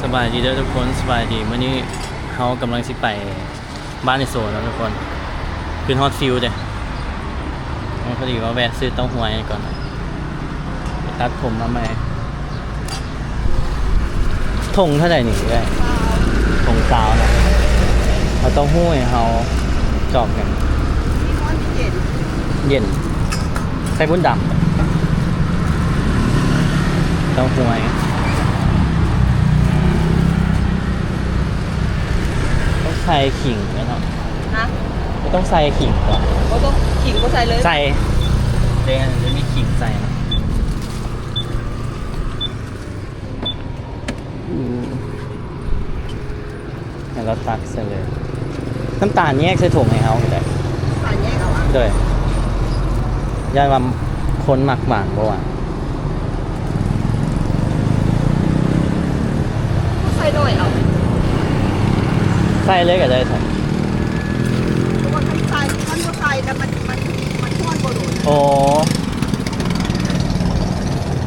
ສະບາຍດີເດີທຸກຄົນ ສະບາຍດີ. ມື້ນີ້ເຮົາກຳລັງຊິໄປບ້ານໄອໂສເນາະທຸກຄົນ. ຄືຮອດຟິວເດ້. ພໍດີວ່າແວະຊື້ເຕົ້າຫວຍກ່ອນ ໄປຕັດຜົມມາໃໝ່. ຖົງເທົ່າໃດນີ້ເອື້ອຍ? ຖົງຊາວເນາະ. ເອົາເຕົ້າຫວຍໃຫ້ເຮົາຈອກໜຶ່ງ. ເຢັນ ໃສ່ບຸນດຳ ເຕົ້າຫວຍ. ຕ້ອງໃສ່ຂີງແລ້ວເນາະ. ຮະ? ບໍ່ຕ້ອງໃສ່ຂີງບໍ່? ບໍ່ຕ້ອງ ຂີງບໍ່ໃສ່ເລີຍ. ໃສ່ ເດ ດຽວນີ້ຂີງໃສ່ເນາະ. ອືມ ໃຫ້ລາວຕັກໃສ່ເລີຍ. ນ້ຳຕານແຍກໃສ່ຖົງໃຫ້ເຮົາກໍໄດ້. ນ້ຳຕານແຍກເອົາອະ? ໂດຍ ຢ້ານວ່າຄົນມັກຫວານບໍ່ຫວານ. ໃສ່ໜ້ອຍເອົາ. ໃສ່ເລີຍກໍໄດ້. ເພາະວ່າຄັນໃສ່ ຄັນບໍ່ໃສ່ແລ້ວມັນ ມັນ ມັນຮ້ອນບໍ່ໂດນ. ອໍ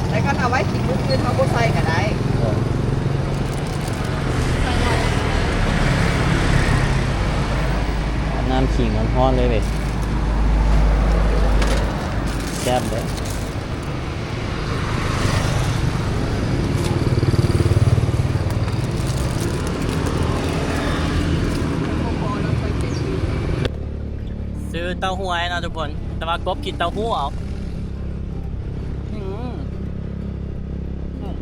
ແລ້ວຄັນເອົາໄວ້ກິນມື້ອື່ນ ເຮົາບໍ່ໃສ່ກໍໄດ້. ເອີ ນ້ຳຂີງຮ້ອນໆເລີຍເວີຍ. ແຊບເດີ້. ຊື້ເຕົ້າຫວຍເນາະທຸກຄົນ ແຕ່ວ່າກົບກິນເຕົ້າຫູ້ເອົາ. ອືມ ອືມ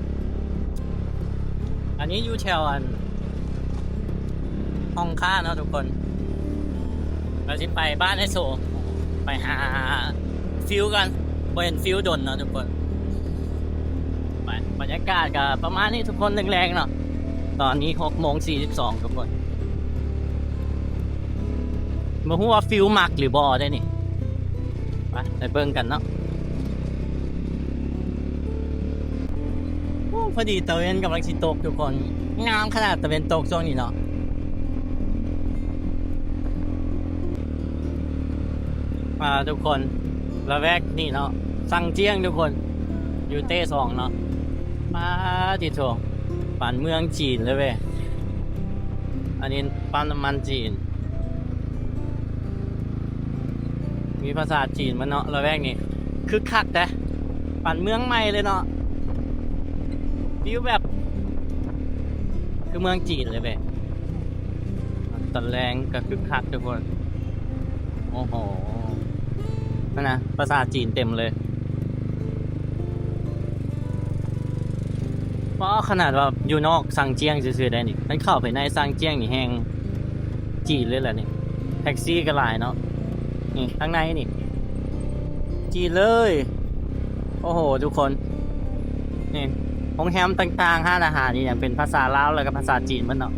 ອັນນີ້ຢູ່ແຖວອັນ ຫ້ອງຄ້າເນາະທຸກຄົນ. ເຮົາຊິໄປບ້ານອ້າຍໂສ ໄປຫາຟິວກັນ ບໍ່ເຫັນຟິວດົນເນາະທຸກຄົນ. ໄປ ບັນຍາກາດກໍປະມານນີ້ທຸກຄົນ ແລງໆເນາະ. ຕອນນີ້ຫົກໂມງສີ່ສິບສອງທຸກຄົນ. ບໍ່ຮູ້ວ່າຟິວມັກຫຼືບໍ່ເດ້ນີ້. ໄປ ໄປເບິ່ງກັນເນາະ. ໂອ້ ພໍດີຕາເວັນກຳລັງຊິຕົກທຸກຄົນ. ງາມຂະໜາດຕາເວັນຕົກຊ່ວງນີ້ເນາະ. ອ່າ ທຸກຄົນ ລະແວກນີ້ເນາະ ຊັງຈຽງທຸກຄົນ ຢູ່ເຕ້ສອງເນາະ. ປາດຕິໂທ ປານເມືອງຈີນເລີຍເວີຍ. ອັນນີ້ປ້ຳນ້ຳມັນຈີນ ມີພາສາຈີນມາເນາະ. ລະແວກນີ້ຄຶກຄັກແທ້ ປານເມືອງໃໝ່ເລີຍເນາະ. ຟີວແບບຄືເມືອງຈີນເລີຍເວີຍ. ຕອນແລງກໍຄຶກຄັກທຸກຄົນ. ໂອ້ໂຫ ຫັ້ນນະ ພາສາຈີນເຕັມເລີຍ. ປ້າ ຂະໜາດວ່າຢູ່ນອກຊັງຈຽງຊື່ໆໄດ໋ນີ້ ຄັນເຂົ້າໄປໃນຊັງຈຽງນີ້ແຮ່ງຈີນເລີຍລະນີ້. ແທັກຊີກໍຫຼາຍເນາະ ນີ້ທາງໃນນີ້ຈີນເລີຍ. ໂອ້ໂຫ ທຸກຄົນ ນີ້ໂຮງແຮມຕ່າງໆ ຮ້ານອາຫານອີ່ຫຍັງເປັນພາສາລາວ ແລ້ວກໍພາສາຈີນໝົດເນາະ.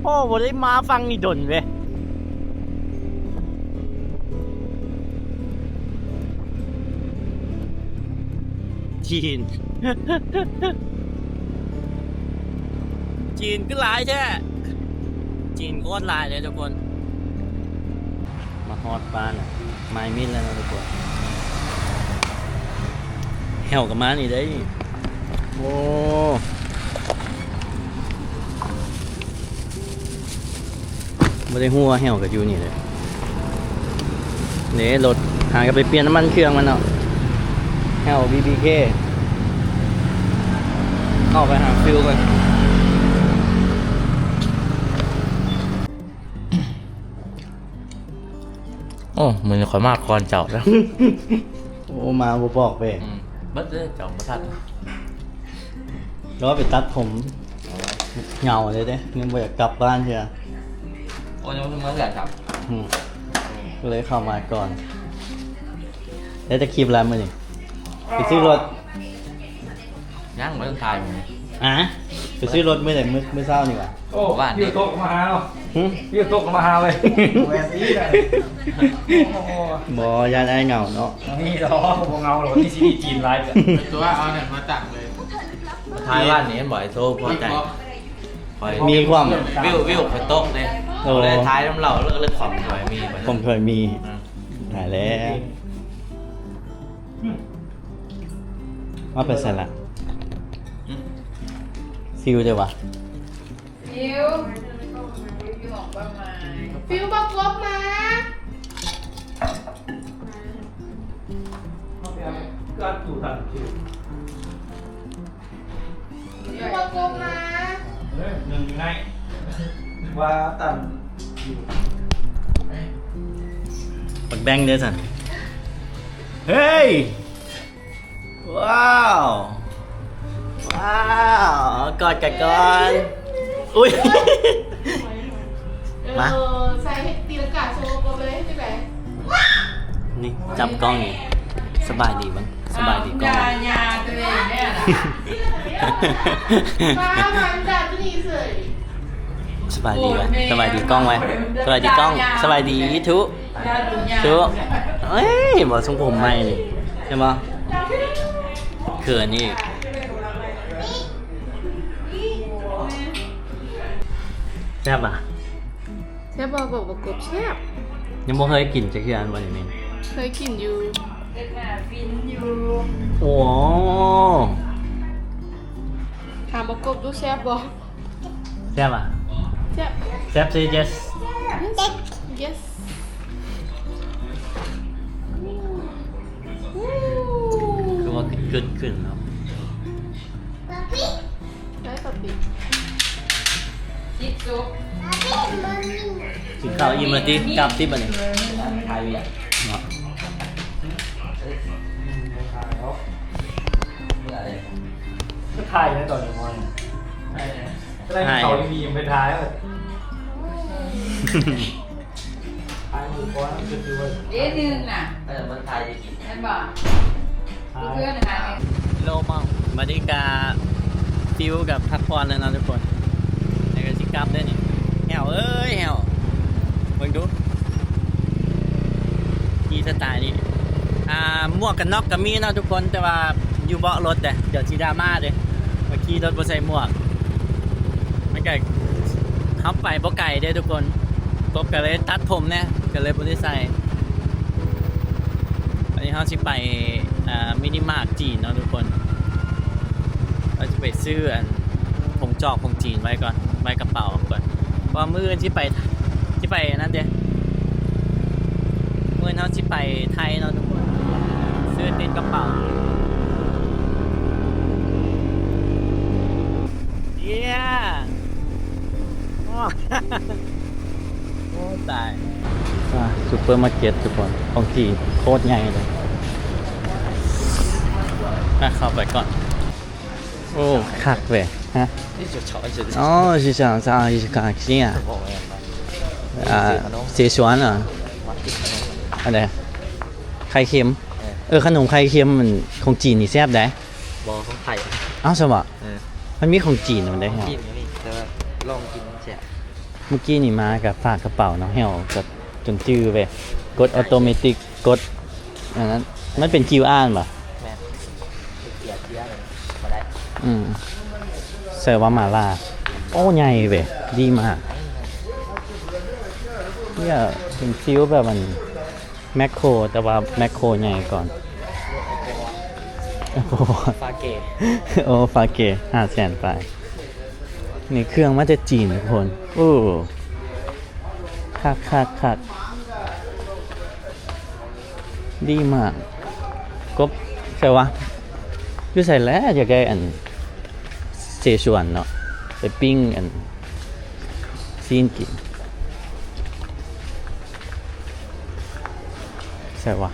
ໂອ້ ບໍ່ໄດ້ມາຝັ່ງນີ້ດົນເວີຍ. ຈີນ ຈີນຄືຫຼາຍແທ້ ຈີນໂຄດຫຼາຍເລີຍທຸກຄົນ. ມາຮອດບ້ານແລ້ວ ມາຍມິນແລ້ວເນາະທຸກຄົນ. ແຫ້ວກໍມານີ້ໄດ໋. ໂອ້ ບໍ່ໄດ້ຮູ້ວ່າແຫ້ວກໍຢູ່ນີ້ເດ້. ເດ້ ລົດຫາກໍໄປປ່ຽນນ້ຳມັນເຄື່ອງມັນເນາະ. ແຫ້ວ ບີບີເຄ ເຂົ້າໄປຫາຟິວກ່ອນ. ໂອ້ ມື້ນີ້ຂ້ອຍມາກ່ອນເຈົ້າເດີ້. ໂອ້ ມາບໍ່ບອກເວີຍ. ອືມ ເບິດເດີ້ ເຈົ້າບໍ່ທັນ. ແລ້ວໄປຕັດຜົມ ໂອ້ຍ ເຫງົາເລີຍເດ້ ຍັງບໍ່ຢາກກັບບ້ານເທື່ອ. ໂອ້ຍ ຍັງບໍ່ເມືອເຮືອນຊ້ຳ. ອືມ ກໍເລີຍເຂົ້າມາກ່ອນ. ໄດ້ແຕ່ຄລິບລະມື້ນີ້ ໄປຊື້ລົດ. ຍັງບໍ່ທັນຖ່າຍມື້ນີ້. ອາ ໄປຊື້ລົດມື້ໃດ? ມື້ ມື້ເຊົ້ານີ້ຫວາ? ໂອ້ ວານນີ້ ຢູ່ຕົກມາຫາເນາະ. ຫຶ? ຢູ່ຕົກມາຫາເວີຍ. ບໍ່ແມ່ນອີກ. ບໍ່ ຢ້ານອ້າຍເຫງົາເນາະ. ບໍ່ມີດອກ ບໍ່ເຫງົາດອກ ມີຊີວິດຈີນຫຼາຍເທື່ອ. ຕົວເອົານັ້ນມາຕັ້ງເລີຍ. ມາຖ່າຍວານນີ້ເຫັນບໍ່ ໄອ້ໂຊ ພໍໃຈ. ຂ້ອຍມີຄວາມ ວິວ ວິວຂ້ອຍຕົກເດ້. ໂອ້ ເລີຍຖ່າຍນຳລາວ ແລ້ວກໍເລີຍຄວາມຖ້ວຍມີ. ຄວາມຖ້ວຍມີ. ອືມ ຕາຍແລ້ວ. ມາໄປໃສລະ? ຟິວເດ້ວະ ຟິວ ຟິວຢູ່ຫ້ອງຕົ້ນໄມ້ ຟິວ ບັກກົບມາ ຄືອັດຕູຕັນ ຟິວ ບັກກົບມາ ເອີ ໜຶ່ງຢູ່ໃນ ວ່າຕັນຢູ່ ບັກແບງເດີຊັ້ນ ເຮີ້ຍ ວ້າວ ວ້າວ ກອດກັນກ່ອນ ອຸ້ຍ ມາ ເອີ ໃສ່ເຮັດຕີລັງກາໂຊກອບເລີຍ ເຮັດຈັ່ງໃດ ນີ້ ຈັບກ້ອງນີ້ ສະບາຍດີເບິ່ງ ສະບາຍດີກ້ອງ ຢ່າ ຢ່າຕົວເອງແດ່ລະ ມາ ມາ ມາຕົວນີ້ເສີຍ ສະບາຍດີໄວ້ ສະບາຍດີກ້ອງໄວ້ ສະບາຍດີກ້ອງ ສະບາຍດີທຸ ທຸ ເອີຍ ບໍ່ ຊົງຜົມໃໝ່ນີ້ ເຫັນບໍ່ ເຂີນອີກ ແຊບຫວາ ແຊບບໍ່ ບໍ່ ບໍ່ກົບ ແຊບ ຍັງບໍ່ເຄີຍກິນຈັກເທື່ອ ອັນບໍ່ນີ້ ເຄີຍກິນຢູ່ ເຮັດໜ້າຟິນຢູ່ ໂອ້ ຖາມບໍ່ກົບດູ ແຊບບໍ່? ແຊບຫວາ ແຊບ ແຊບ say yes yes yes ຄືວ່າກຶດໆຂຶ້ນເນາະ ໄດ້ປະປິ ຊິບສຸກ ກິນເຂົ້າອີ່ມແລ້ວຕິ ກັບຕິບັດນີ້ ຖ່າຍວຽກເນາະ ຖ່າຍໄດ້ຕອນນີ້ ເຂົາມີໄປຖ່າຍ ເດ້ໜຶ່ງນະ ເອີ ມັນຖ່າຍໄດ້ກິນ ແມ່ນບໍ່? ເພື່ອນນະ ໂລມອງ ບັດນີ້ກະຟິວກັບພັກຜ່ອນແລ້ວເນາະທຸກຄົນ ແລ້ວກະຊິກັບເດ້ນີ້ ແຫ້ວເອີຍແຫ້ວ ເບິ່ງດູ ຂີ່ສະໄຕລ໌ນີ້ ອ່າ ໝວກກັນນັອກກະມີເນາະທຸກຄົນ ແຕ່ວ່າຢູ່ເບາະລົດເດ້ ດຽວຊິດຣາມາເດ້ ວ່າຂີ່ລົດບໍ່ໃສ່ໝວກ ມັນກະ ເຮົາໄປບໍ່ໄກເດ້ທຸກຄົນ ກົບກະເລີຍຕັດຜົມແດ່ ກະເລີຍບໍ່ໄດ້ໃສ່ ອັນນີ້ເຮົາຊິໄປ ເອີ ມິນິມາດຈີນເນາະທຸກຄົນ ເຮົາຊິໄປຊື້ອັນ ຜົງຈອກຂອງຈີນໄວ້ກ່ອນ ໄວ້ກະເປົາກ່ອນ ເພາະວ່າມື້ອື່ນຊິໄປ ຊິໄປອັນນັ້ນເດ້ ມື້ອື່ນເຮົາຊິໄປໄທເນາະທຸກຄົນ ຊື້ຕິດກະເປົາ ເຢ້ ໂອ້ ໂອ້ ຕາຍ ອ່າ ຊຸບເປີມາເກັດທຸກຄົນ ຂອງຈີນໂຄດໃຫຍ່ເລີຍ ມາເຂົ້າໄປກ່ອນ ໂອ້ ຄັກເວີຍ ຮະ ອໍ ຊິຈາງຊາວ ຊິຈາງເຊຍ ອ່າ ເຊຊວນ ອ່າ ອັນໃດ ໄຂ່ເຄັມ ເອີ ຂະໜົມໄຂ່ເຄັມ ຂອງຈີນນີ້ແຊບໃດ໋ ບໍ່ ຂອງໄທ ອ້າວ ຊັ້ນຫວາ ເອີ ມັນມີຂອງຈີນນຳໃດ໋ ຂອງຈີນກໍມີ ແຕ່ວ່າລອງກິນແຊບ ມື້ກີ້ນີ້ມາກະຝາກກະເປົາເນາະ ແຫ້ວກະຈົນຈື່ເວີຍ ກົດອອໂຕເມຕິກ ກົດອັນນັ້ນ ມັນເປັນຄິວອານບໍ່ ແມ່ນ ອືມ ໃສ່ວ່າໝາລ່າ ໂອ້ ໃຫຍ່ເວີຍ ດີມາກ ເປັນຟິວແບບອັນ ແມັກໂຄ ແຕ່ວ່າແມັກໂຄໃຫຍ່ກ່ອນ ໂອ້ ຟາເກ ໂອ້ ຟາເກ ຫ້າແສນປາຍ ນີ້ເຄື່ອງມາແຕ່ຈີນທຸກຄົນ ໂອ້ ຄັກໆໆ ດີມາກ ກົບ ໃສຫວາ ຢູ່ໃສແຫຼະ ຢາກໄດ້ອັນ ເຊຊວນເນາະ ໄປປີ້ງອັນ ຊີ້ນກິນ ໃສຫວາ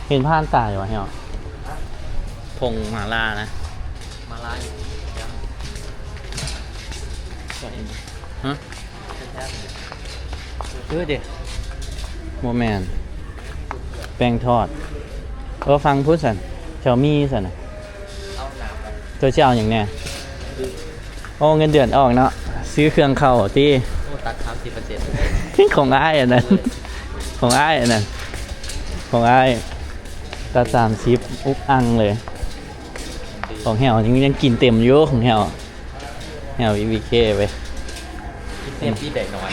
ເຫັນຜ່ານຕາຢູ່ຫວາ ເຫັນບໍ່ ຜົງໝາລ່ານະ ໝາລ່າ ຮະ ເອີເດ ບໍ່ແມ່ນ ແປ້ງທອດ ເອີ ຝັ່ງພຸ້ນຊັ້ນ ແຖວມີຊັ້ນນະ ເຈົ້າຊິເອົາຫຍັງແດ່? ໂອ້ ເງິນເດືອນອອກເນາະ ຊື້ເຄື່ອງເຂົ້າຕິ ໂອ້ ຕັດສາມສິບເປີເຊັນ ຂອງອ້າຍອັນນັ້ນ ຂອງອ້າຍອັນນັ້ນ ຂອງອ້າຍຕັດສາມສິບ ອຸກອັ່ງເລີຍ ຂອງແຫ້ວຍັງ ຍັງກິນເຕັມຢູ່ ຂອງແຫ້ວ ແຫ້ວ ວີ ວີ ເຄ ເວີຍ ກິນເຕັມທີ່ໃດໜ້ອຍ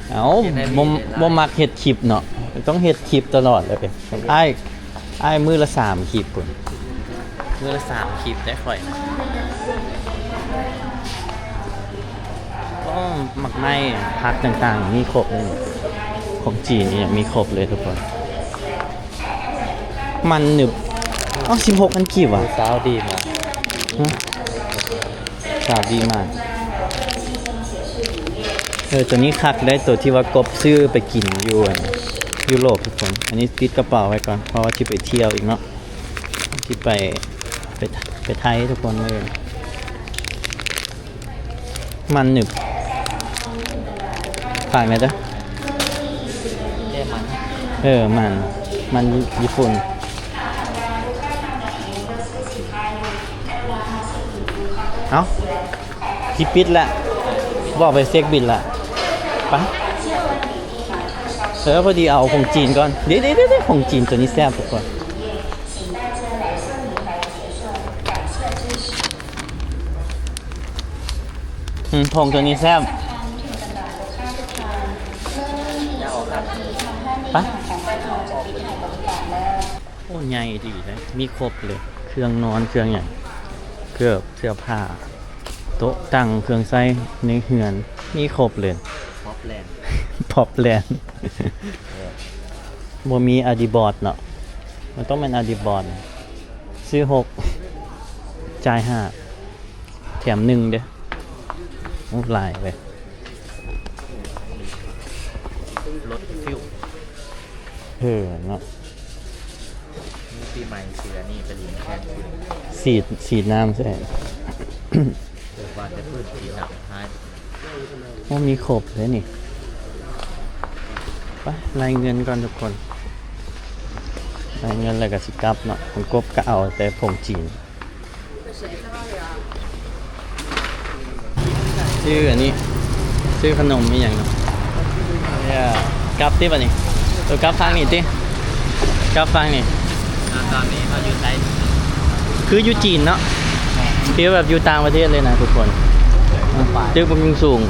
ເອົ້າ ບໍ່ ບໍ່ມັກເຮັດຄລິບເນາະ ຕ້ອງເຮັດຄລິບຕະຫຼອດເລີຍ ອ້າຍ ອ້າຍມື້ລະສາມຄລິບພຸ້ນ ມື້ລະສາມຄລິບໄດ້ຂ້ອຍນະ. ໂອ້ ໝາກໄມ້ ຜັກຕ່າງໆ ມີຄົບເລີຍ. ຂອງຈີນນີ້ມີຄົບເລີຍທຸກຄົນ. ມັນໜຶບ. ເອົ້າ ສິບຫົກພັນກີບຫວາ? ຊາວດີມາກ. ຮະ? ຊາວດີມາກ. ເອີ ໂຕນີ້ຄັກໄດ໋ ໂຕທີ່ວ່າກົບຊື້ໄປກິນຢູ່ ອັນ ຢູໂຣບທຸກຄົນ. ອັນນີ້ຕິດກະເປົາໄວ້ກ່ອນ ເພາະວ່າຊິໄປທ່ຽວອີກເນາະ. ຊິໄປ ໄປ ໄປໄທທຸກຄົນເອີຍ. ມັນໜຶບ. ຝາກແດ່ເດີ. ແກ້ມັນ. ເອີ ມັນ ມັນຍີ່ປຸ່ນ. ເອົ້າ ຊິປິດລະ ບອກໄປເຊັກບິນລະ. ໄປ ເອີ ພໍດີເອົາຂອງຈີນກ່ອນ. ເດໆໆ ຂອງຈີນໂຕນີ້ແຊບທຸກຄົນ. ອືມ ຜົງໂຕນີ້ແຊບ. ໄປ. ໂອ້ ໃຫຍ່ດີເດ້ ມີຄົບເລີຍ ເຄື່ອງນອນ ເຄື່ອງຫຍັງ ເກີບ ເສື້ອຜ້າ ໂຕະຕັ່ງ ເຄື່ອງໃຊ້ໃນເຮືອນ ມີຄົບເລີຍ. ພອບແລນ ພອບແລນ. ເອີ ບໍ່ມີອາດີບອດເນາະ ມັນຕ້ອງແມ່ນອາດີບອດ. ຊື້ຫົກ ຈ່າຍຫ້າ ແຖມໜຶ່ງເດ້. ໂອ້ ຫຼາຍເວີຍ. ລົດຟິວ. ເອີເນາະ ມີປີໃໝ່ເສືອນີ້ໄປຫຼິ້ນແຂ່ງ ສີດ ສີດນ້ຳໃສ່. ວ່າແຕ່ພື້ນສີດນ້ຳ ໂອ້ ມີຄົບເລີຍນີ້. ໄປ ໄລ່ເງິນກ່ອນທຸກຄົນ ໄລ່ເງິນແລ້ວກໍຊິກັບເນາະ. ຂອງກົບກໍເອົາແຕ່ຜົງຈີນ. ຊື້ອັນນີ້ ຊື້ຂະໜົມອີ່ຫຍັງເນາະ. ກັບຕິບາດນີ້. ເອີ ກັບທາງນີ້ຕິ ກັບທາງນີ້. ອາ ຕອນນີ້ເຮົາຢູ່ໃສ? ຄືຢູ່ຈີນເນາະ ແມ່ນ ຄືແບບຢູ່ຕ່າງປະເທດເລີຍນະທຸກຄົນ. ຕຶກບັກຫຍັງສູງ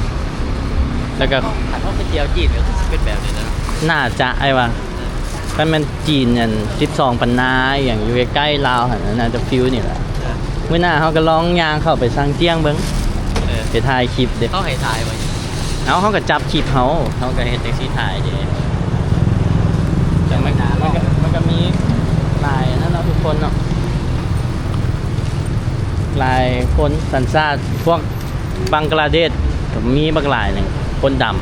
ແລ້ວກໍ ຄັນເຮົາໄປທ່ຽວຈີນກໍຄືຊິເປັນແບບນີ້ແຫຼະເນາະ. ໜ້າຈະ ອ້າຍວ່າ ຄັນແມ່ນຈີນອັນສິບສອງພັນນາອີ່ຫຍັງ ຢູ່ໃກ້ໆລາວຫັ້ນ ໜ້າຈະຟີວນີ້ແຫຼະ. ເອີ ມື້ໜ້າເຮົາກໍລອງຍ່າງເຂົ້າໄປຊາງຈຽງເບິ່ງ. ເອີ ໄປຖ່າຍຄລິບເດ້. ເຂົາໃຫ້ຖ່າຍບໍ່? ເອົາ ເຮົາກໍຈັບຄລິບເຮົາ ເຮົາກໍເຮັດຈັ່ງຊີ້ຖ່າຍເດ້. ແຕ່ມັນ ມັນກໍ ມັນກໍມີຫຼາຍນັ້ນເນາະທຸກຄົນເນາະ ຫຼາຍຄົນສັນຊາດ ພວກບັງກະລາເດດກໍມີບັກຫຼາຍໜຶ່ງ ຄົນດຳ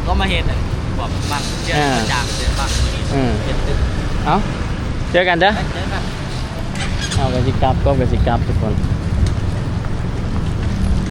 ກໍມາເຮັດ ອາ ພວກບັງເຊື່ອ ອ່າ ຈາກເຊື່ອບັງ ອືມ ເຮັດຕຶກ. ເອົ້າ ເຈີກັນເດີ. ເຈີກັນ. ເຮົາກໍຊິກັບ ກໍ ກໍຊິກັບທຸກຄົນ.